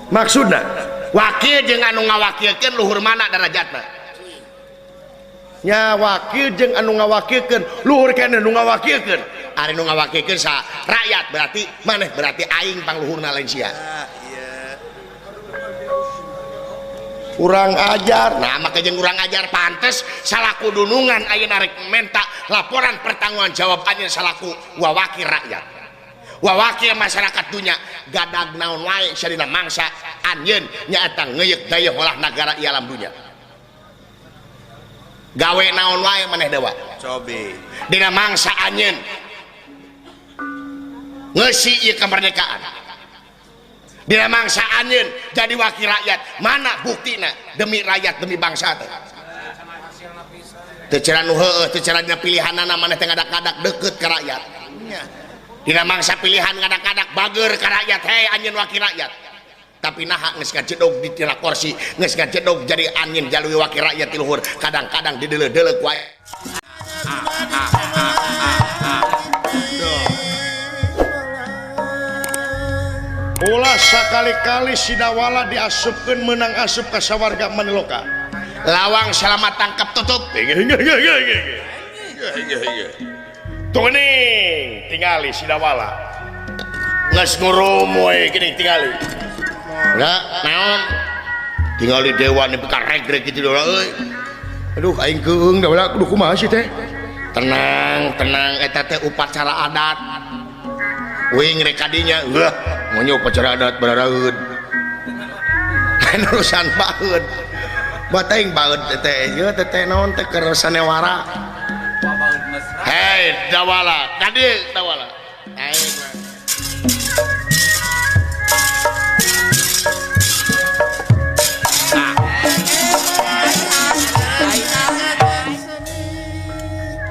Maksudna wakil jeung anu ngawakilkeun luhur mana darajatna? Nya wakil jeung anu ngawakilkeun luhur keneh nu ngawakilkeun. Ari nu ngawakilkeun sa rakyat berarti maneh berarti aing pangluhurna lain sia. Urang ajar, nah maka jeung urang ajar pantes salaku dunungan ayeuna rek menta laporan pertanggungan jawab anjeun salaku wawakil rakyat. Wawakil masyarakat dunya gadag naon wae sarina mangsa anjeun nyaeta ngeuyeuk dayeuh olah nagara ieu alam dunya. Gawe naon wae maneh dewa. Cobi. Dina mangsa anjeun ngeusi ieu kemerdekaan. Dina mangsa anjeun jadi wakil rakyat, mana buktina demi rakyat demi bangsa teh. Teu cara nu heueuh, teu cara dina pilihanana maneh teh ngadak-ngadak deukeut ka rakyat. Dina mangsa pilihan ngadak-ngadak bager ka rakyat, hei anjeun wakil rakyat. Tapi naha geus ngajedog di tina kursi, geus ngajedog jadi anjeun jalui wakil rakyat ti luhur, kadang-kadang dideuleu-deuleu ku wae. Ulah sakali-kali sidawala diasupkeun meunang asup ka sawarga Maniloka. Lawang selamat tangkap tutup. Tuning tingali sidawala. Geus ngurumuy geuning tingali. Enggak, naon? Tingali dewa nepi ka regreg kitu dewa euy. Aduh aing keung dawala kudu kumaha sih teh? Tenang, tenang eta teh upacara adat. Wing rek kadinya, wah, ngonyo upacara adat bararaeun. Lain urusan baeud. Bateing baeud teh ieu teh naon teh keur sanewara. Hei, dawala, kadieu dawala. Aing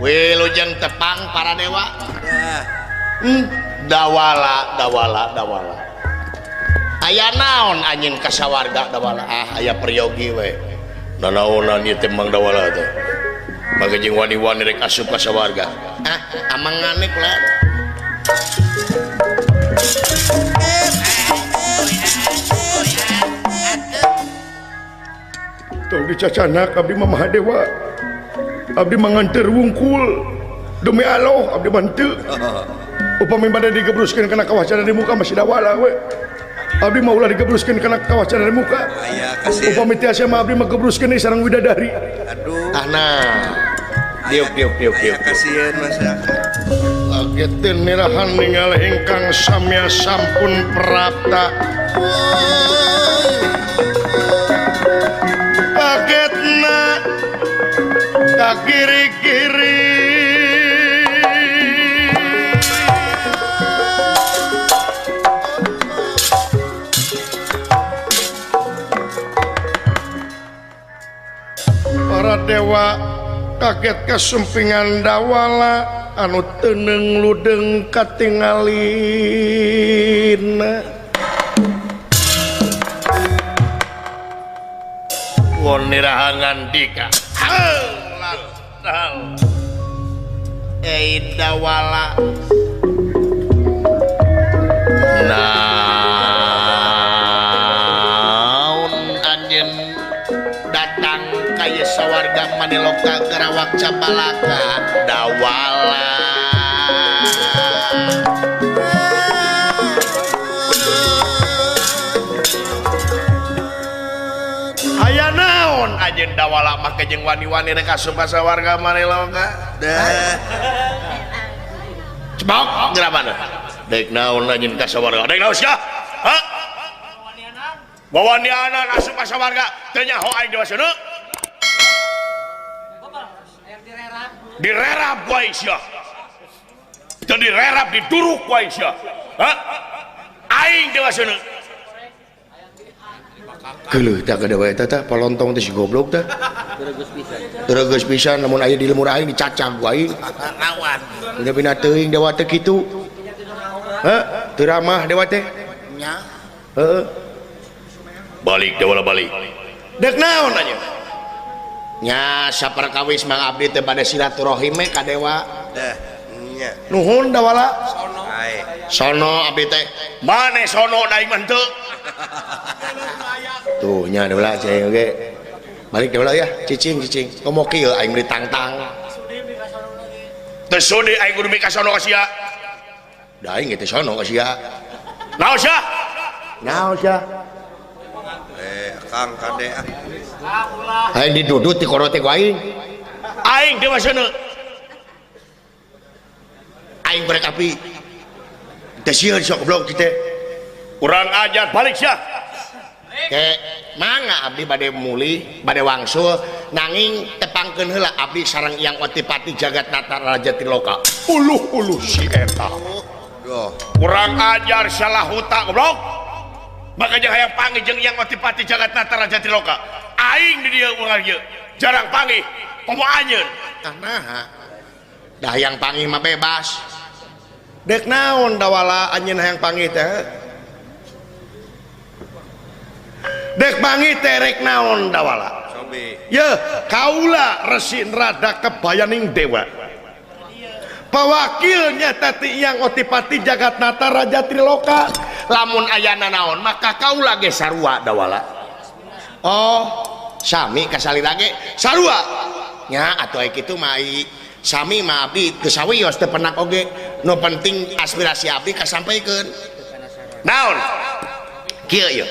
wilujeng tepang para dewa. Dawala, dawala, dawala. Aya naon anjeun ka sawarga dawala? Ah, aya peryogi we. Nanaonan ieu teh Mang Dawala teh. Mangga jeung wani-wani rek asup ka sawarga. Ah, amangane kula. Tong dicacanak abdi mah Mahadewa. Abdi manganteur wungkul. Demi Allah abdi mah henteu. Upami bade digebruskeun kana kawah di muka masih dawala we. Abdi mah ulah digebruskeun kana kawah di muka. Aya kasih. Upami tiasa mah abdi mah gebruskeun sareng widadari. Aduh. Ah nah. Diuk diuk diuk diuk. Kasieun masyarakat. Kagetin nirahan ninggal ingkang samya sampun prapta. Kagetna ka kiri-kiri. Para dewa kaget kasumpingan dawala anu teuneng ludeng katingalina. Won nirahangan dika. Ei dawala. Naon anjeun datang ka ieu sawarga Maniloka Kerawak Cabalaka dawala. Aya naon anjeun dawala make jeung wani-wani rek asup ka sawarga Maniloka? Dah. Cebok geura mana? Dek naon anjeun ka sawarga? Dek naon sia? Hah? Wawanianan asup ka sawarga teu nyaho aing dewa seuneu. Direrap wae sia. Teu direrap diduruk wae sia. Hah? Aing dewa seuneu. Geuleuh tah ka dewa eta tah palontong teh si goblok tah. Regeus pisan lamun aya di lemur aing dicacag ku aing. Lawan. Dina pina teuing dewa teh kitu. Heh, teu ramah dewa teh. Nya. Heeh. Balik dewala balik. Dek naon anjeun? Nya saperkawis Mang abdi teh bade silaturahim ka dewa. Dah, nya. Nuhun dawala. Sono. Sono abdi teh. Mane sono da aing mah henteu. Tuh nya deula cai oge. Balik deula ya, cicing cicing. Komo kieu aing meuli tangtang. Teu sudi aing kudu mikasono ka sia. Da aing ge teu sono ka sia. Naon sia? Naon sia? Kang kade ah. Aing didudut ti korote ku aing. Aing teu maseuneu. Aing korek api. Teu sieun sok goblok kitu. Kurang ajar balik sia. Ke mangga abdi bade mulih, bade wangsul nanging tepangkeun heula abdi sareng Yang Otipati Jagatnata Raja Triloka. Uluh-uluh si eta. Kurang ajar salah huta goblok. Makanya hayang panggih jeung Yang Otipati Jagatnata Raja Triloka. Aing di dieu urang ieu jarang panggih, komo anjeun. Tah naha? Da hayang panggih mah bebas. Dek naon dawala anjeun hayang panggih teh? Dek panggih teh rek naon dawala? Ye, kaula Resi Narada kebayaning dewa. Pewakilnya tadi Yang Otipati Jagatnata Raja Triloka. Lamun ayana naon maka kaula ge sarua dawala. Oh, sami kasalira ge sarua. Nya atuh aya kitu mah sami mah abdi teu sawios teu penak oge. Nu penting aspirasi abdi kasampaikeun. Naon? Kieu ieu.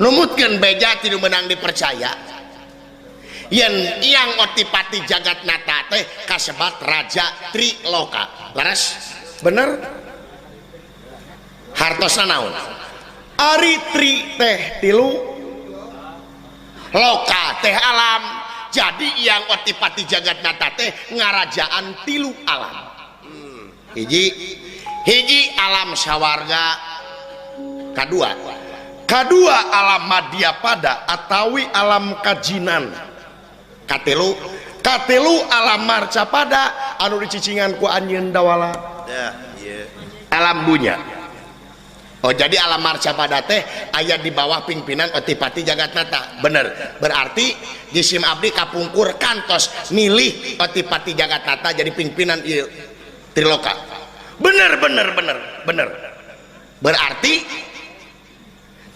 Numutkeun beja ti nu meunang dipercaya. Yen Yang Otipati Jagatnata teh kasebat Raja Triloka. Leres? Bener? Hartosna naon? Ari tri teh tilu, loka teh alam. Jadi Yang Otipati Jagatnata teh ngarajaan tilu alam. Hiji hiji alam sawarga, kadua kadua alam madyapada atawi alam kajinan, katilu katilu alam marcapada anu dicicingan ku anjeun dawala. Alam dunya. Oh jadi alam marcapada teh aya di bawah pimpinan Otipati Jagatnata. Bener. Berarti jisim abdi kapungkur kantos milih Otipati Jagatnata jadi pimpinan ieu Triloka. Bener bener bener bener. Berarti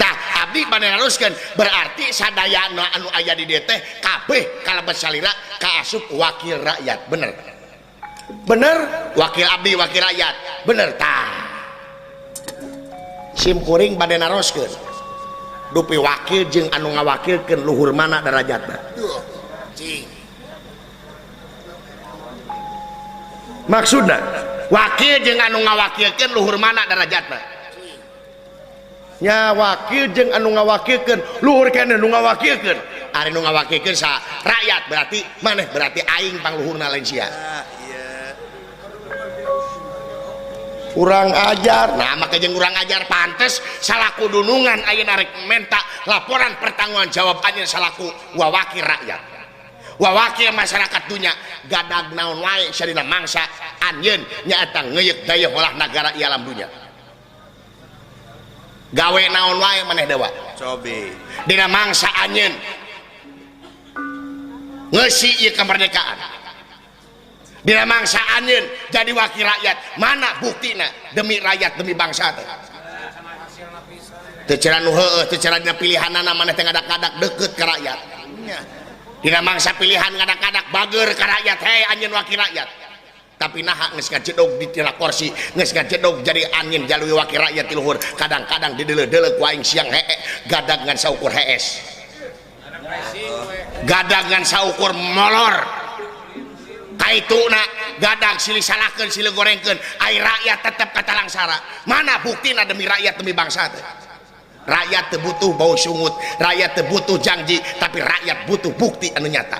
tah abdi bade naruskeun, berarti sadayana anu aya di dieu teh kabeh kalebet salira kaasup wakil rakyat. Bener. Bener? Wakil abdi wakil rakyat. Bener tah. Sim kuring bade naroskeun dupi wakil jeung anu ngawakilkeun luhur mana darajatna. Maksudna wakil jeung anu ngawakilkeun luhur mana darajatna? Nya wakil jeung anu ngawakilkeun luhur keneh nu ngawakilkeun. Ari nu ngawakilkeun sa rakyat berarti maneh, berarti aing pangluhurna lain sia. Kurang ajar. Nah maka jeung kurang ajar pantes salaku dunungan ayeuna rek menta laporan pertanggungan jawab anjeun salaku wawakil rakyat, wawakil masyarakat dunya. Gadag naon wae sadina mangsa anjeun nyaeta ngeuyeuk dayeuh olah nagara ieu alam dunya. Gawe naon wae maneh dewa cobi dina mangsa anjeun ngeusi ieu kemerdekaan. Dina mangsa anjeun jadi wakil rakyat, mana buktina demi rakyat demi bangsa teh? Teu cara nu heueuh, teu cara dina pilihanana maneh teh ngadak-ngadak deukeut ka rakyat. Dina mangsa pilihan ngadak-ngadak bager ka rakyat, hei anjeun wakil rakyat. Tapi naha geus ngajedog di tina kursi, geus ngajedog jadi anjeun jalui wakil rakyat ti luhur. Kadang-kadang dideuleu-deuleu ku aing siang hee, gadag ngan saukur hees. Gadag ngan saukur molor. Kaituna gadag silih salahkeun silih gorengkeun, ai rakyat tetep katalangsara. Mana buktina demi rakyat demi bangsa teh? Rakyat teu butuh bau sungut, rakyat teu butuh janji, tapi rakyat butuh bukti anu nyata.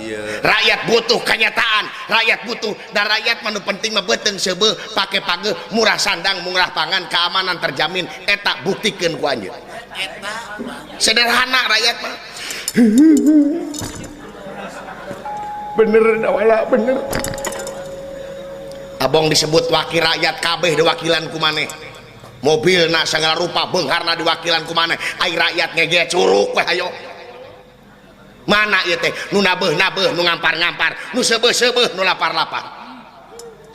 Iya. Rakyat butuh kenyataan, rakyat butuh, dan rakyat mah nu penting mah beuteung seubeuh, pake pageuh, murah sandang, murah pangan, keamanan terjamin, eta buktikeun ku anjeun. Sederhana rakyat mah. Bener dawala bener. Abong disebut wakil rakyat kabeh diwakilan ku maneh. Mobilna sagala rupa beungharna diwakilan ku maneh. Ai rakyat ngege curuk we hayo. Mana ieu teh nu nabeuh-nabeuh, nu ngampar-ngampar, nu seubeuh-seubeuh, nu lapar-lapar.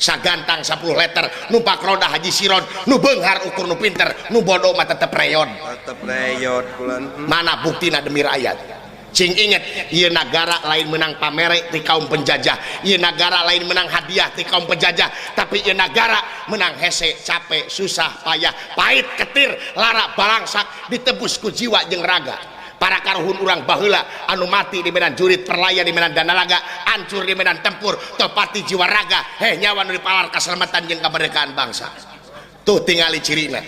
Sagantang 10 liter numpak roda Haji Siron nu beunghar ukur nu pinter nu bodoh mah tetep reyon. Tetep reyot kulan. Mana buktina demi rakyat? Cing inget, ieu nagara lain menang pamere ti kaum penjajah, ieu nagara lain menang hadiah ti kaum penjajah, tapi ieu nagara menang hese, capek, susah, payah, pahit, ketir, lara, balangsak, ditebus ku jiwa jeung raga. Para karuhun urang baheula anu mati di medan jurit, perlaya di medan danalaga, ancur di medan tempur, topati jiwa raga, heh nyawa nu dipalar kaselamatan jeung kemerdekaan bangsa. Tuh tingali cirina.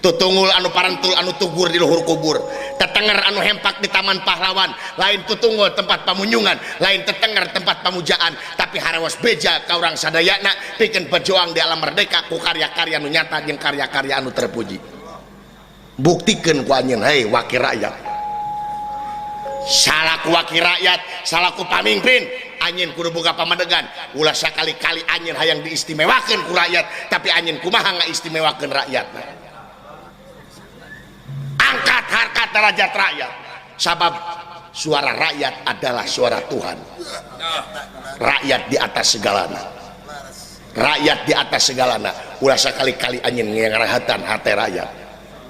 Tutungul anu parentul anu tugur di luhur kubur, tetenger anu hempak di taman pahlawan, lain tutungul tempat pamunyungan, lain tetenger tempat pamujaan, tapi harewas beja ka urang sadayana pikeun berjuang di alam merdeka ku karya-karya anu nyata jeung karya-karya anu terpuji. Buktikeun ku anjeun, hei wakil rakyat. Salaku wakil rakyat, salaku pamimpin, anjeun kudu boga pamadegan. Ulah sakali-kali anjeun hayang diistimewakeun ku rakyat, tapi anjeun kumaha ngaistimewakeun rakyatna. Angkat harkat derajat rakyat, sabab suara rakyat adalah suara Tuhan. Rakyat di atas segalana, rakyat di atas segalana. Ulah sakali-kali anjeun ngarahatan hate rakyat,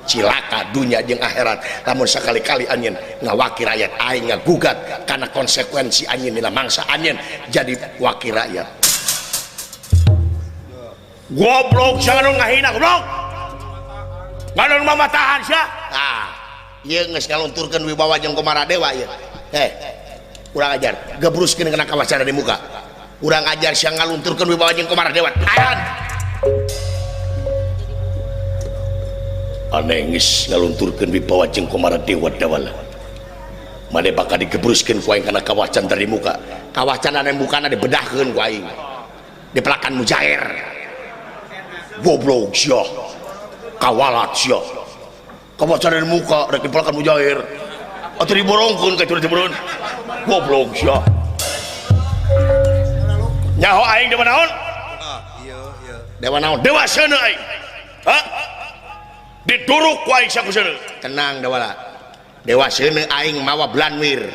cilaka dunia jeung akhirat. Lamun sakali-kali anjeun ngawakil rakyat, aing ngagugat karena konsekuensi anjeun dina mangsa anjeun jadi wakil rakyat. Goblok jangan ngahina goblok. Ngalon mamatahan sia. Ah, ieu geus ngalunturkeun wibawa jeung Komara Dewa ieu. Heh. Urang ajar, gebruskeun kana kawasana di muka. Urang ajar sia ngalunturkeun wibawa jeung Komara Dewa. Ayon. Aneh geus ngalunturkeun wibawa jeung Komara Dewa dawala. Mane bakal digebruskeun ku aing kana kawacan dari muka. Kawacan anu mukana dibedahkeun ku aing. Dipelakan mujair. Goblok sia. Kawalat sia. Kawacan muka rek dipelakan mujair. Atuh diborongkeun ka turun-temurun. Goblok sia. Nyaho aing dewa naon? Iya, iya. Dewa naon? Dewa seuneu aing. Hah? Diduruk ku aing sakuseuneu. Tenang dewala. Dewa seuneu aing mawa blanwir.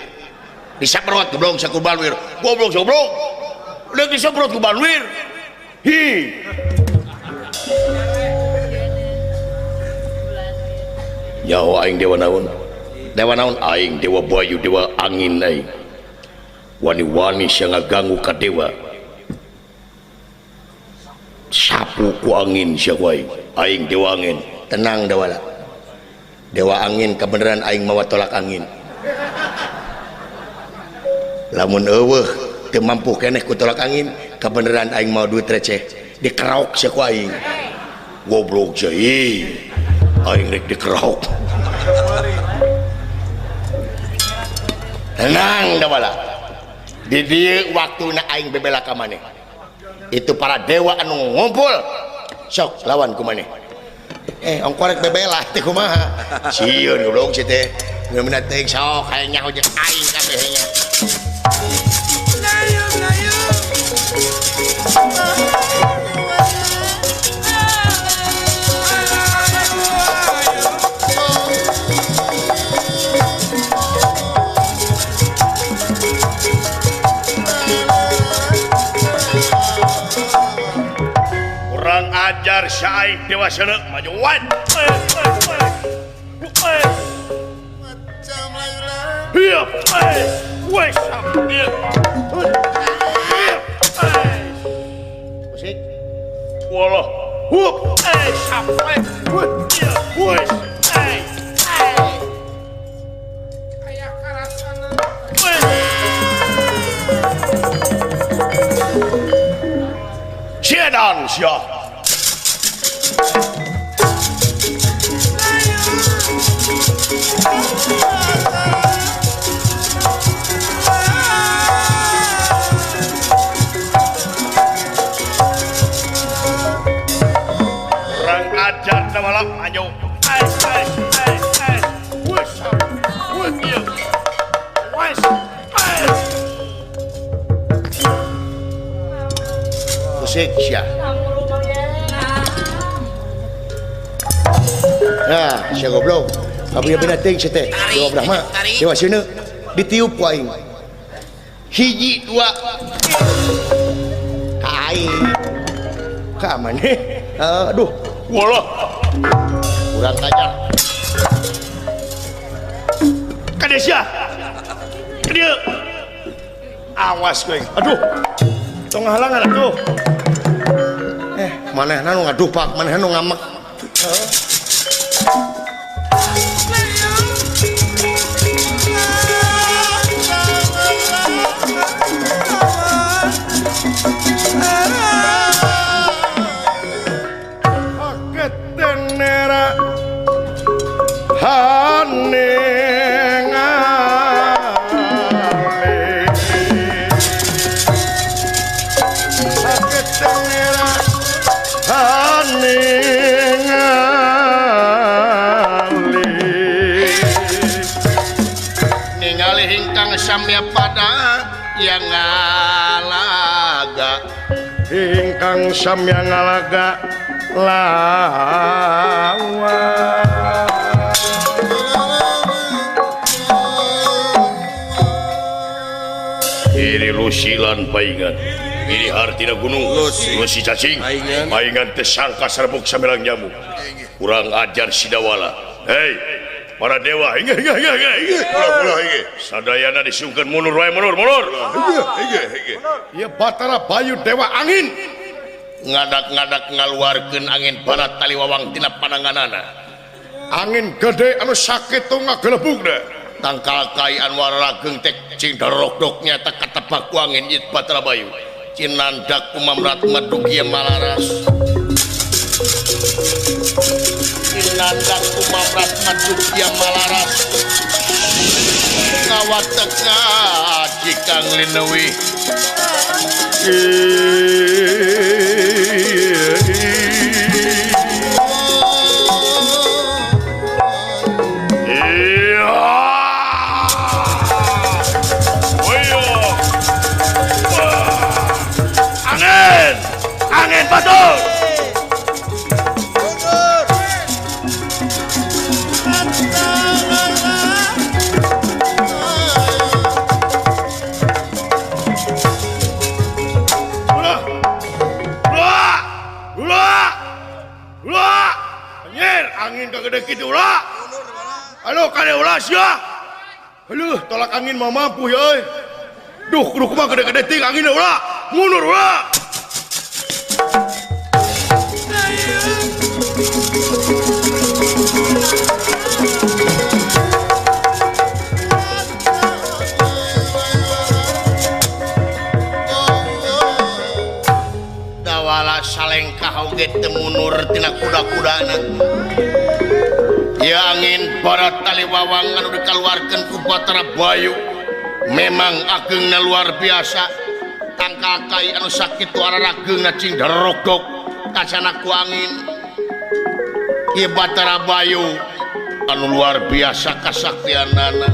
Disaprot goblok saku blanwir. Goblok goblok. Deuk disaprot ku blanwir. Hi. Nyaho aing dewa naon? Dewa naon aing? Dewa bayu, dewa angin aing. Wani-wani sia ngaganggu ka dewa. Sapu ku angin sia ku aing. Aing dewa angin. Tenang dewala. Dewa angin kebenaran aing mawa tolak angin. Lamun eueuh teu mampu keneh ku tolak angin, kebenaran aing mawa duit receh. Dikeraok sia ku aing. Goblok sia. Aing rek dikerok. Tenang dawala. Di dieu waktuna aing bebela ka maneh. Itu para dewa anu ngumpul. Sok lawan ku maneh. Ongkorek bebela teh kumaha? Sieun goblok si teh. Bener-bener teuing sok hayang nyaho jeung aing kabeh nya. Kurang ajar syaik dewa seuneu majuan. Musik. Walah. Hup. Sedan sia. Kurang ajar dawala ayo. Musik sia. Nah, sia goblok. Abi beda teuing sia teh. Dewa Brahma, Dewa Seuneu ditiup ku aing. Hiji dua ka aing. Ka maneh. Aduh, walah. Kurang ajar. Kadesya. Kadieu. Awas kowe. Aduh. Tong ngahalangan atuh. Manehna nu ngadupak, manehna nu ngamek. Samya pada yang ngalaga, ingkang samya ngalaga lawa. Iri lusilan paingan, iri hartina gunung, lusi cacing, paingan tersangka serbuk samelang nyamuk. Kurang ajar Sidawala. Hei, para dewa, inge inge inge inge inge. Sadayana disungkeun mundur wae, mundur mundur. Inge inge inge. Ieu Batara Bayu Dewa Angin ngadak-ngadak ngaluarkeun angin barat taliwawang tina pananganana. Angin gede anu sakitu ngagelebugna. Tangkal kai anu rageng teh cing darokdok nyata katebak ku angin ieu Batara Bayu. Cinandak kumamrat medugi malaras. Cinandak kumamrat medugi malaras. Ngawatek ngaji kang lineuwih. Angin, angin batur. Angin gede kitu ulah. Aduh kade ulah sia. Aduh tolak angin mah mampu ya euy. Duh kudu kumaha gede-gede ting angin ulah. Mundur ulah. Dawala salengkah oge teu mundur tina kuda-kudana. Ya angin barat taliwawang anu dikaluarkeun ku Batara Bayu memang agengna luar biasa. Tangkal kai anu sakitu ararageungna cing darogdog kasana ku angin. Ieu Batara Bayu anu luar biasa kasaktianana.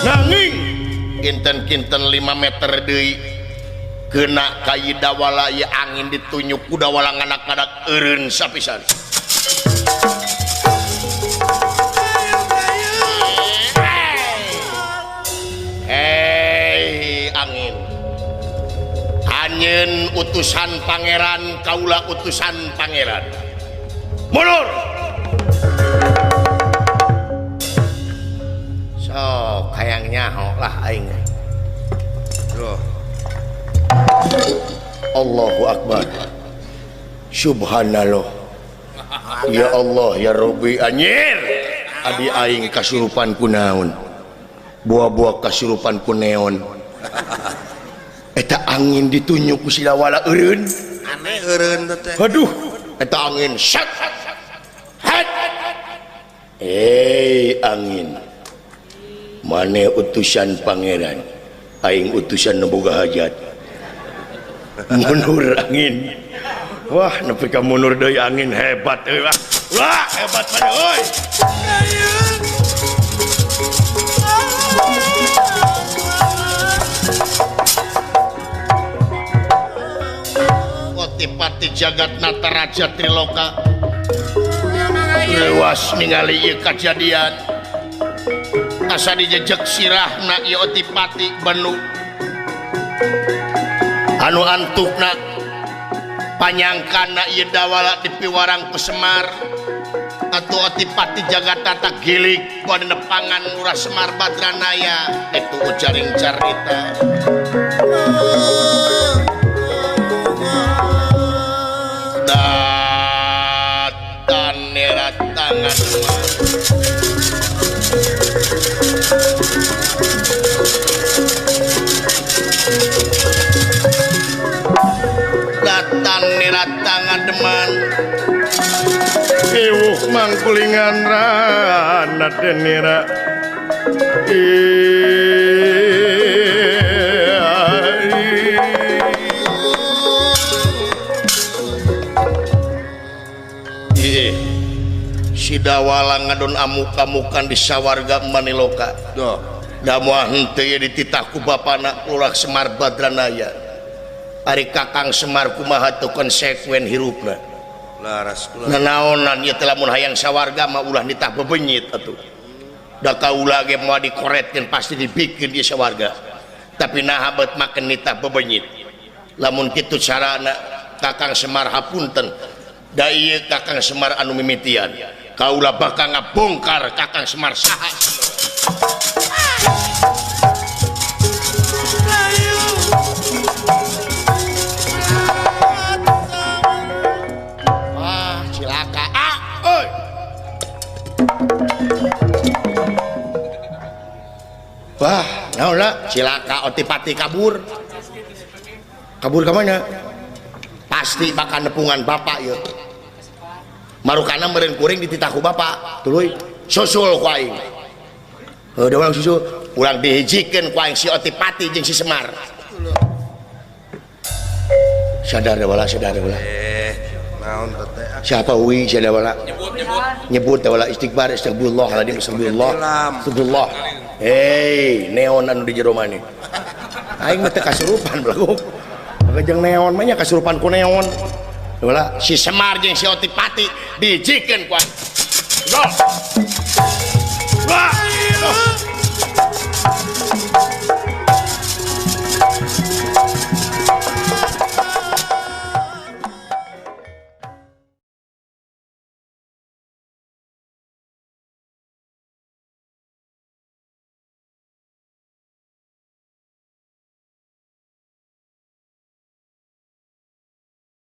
Nanging kinten-kinten 5 meter deui kena kai dawala ieu angin ditunyuk ku dawala ngadak-ngadak eureun sapisan. Hei angin, anjeun utusan pangeran, kaula utusan pangeran. Mundur. Sok hayang nyaho lah aing. Loh. Allahu Akbar. Subhanallah. Ya Allah ya Rabbi anjir. Adi aing kasurupan ku naon? Buah-buah kasurupan ku neon. Eta angin ditunyuk ku Sidawala eureun. Aneh eureun teh. Aduh, eta angin sat. Hat. Angin. Mane utusan pangeran, aing utusan nu boga hajat. Mundur angin. Wah, nepi ka mundur deui angin hebat euy. Wah, hebat mana euy. Otipati jagat Nataraja Triloka leuwas ningali ieu kajadian. Asa dijejek sirahna ieu Otipati benu. Anu antukna panyangkana ieu dawala dipiwarang ku Semar atau Otipati Jagatata gilik ku nepangan Lurah Semar Badranaya itu ujaring carita. Datan neratangan datan neratangan deman iwuh mangkulingan rana denira si dawala ngadon amuk-amukan di sawarga Maniloka. Da moal henteu dititah ku bapana Lurah Semar Badranaya. Ari Kakang Semar kumaha teu konsekuen hirupna. Nanaonan ieu teh lamun hayang sawarga mah ulah nitah bebenyit atuh. Da kaula ge moal dikoretkeun pasti dibikeun ieu sawarga. Tapi naha beut maken nitah bebenyit. Lamun kitu carana Kakang Semar hapunten. Da ieu Kakang Semar anu mimitian. Kaula bakal ngabongkar Kakang Semar saha. Wah, cilaka. Ah, oi. Wah, naon lah, cilaka Otipati kabur. Kabur ka mana? Pasti bakal nepungan bapak ieu. Marukana meureun kuring dititah ku bapak, tuluy susul ku aing. Heuh, da urang susul, urang dihijikeun ku aing si Otipati jeung si Semar. Sadar wala, sadar wala. Naon teh? Siapa wi sadar wala? Nyebut, nyebut. Nyebut wala istighfar, astagfirullahaladzim, astagfirullah. Astagfirullah. Hei, neon anu di jero maneh. Aing mah teu kasurupan belagu. Jeung neon mah nya kasurupan ku neon. Wala si Semar jeung si Otipati dijikeun ku aing. Go.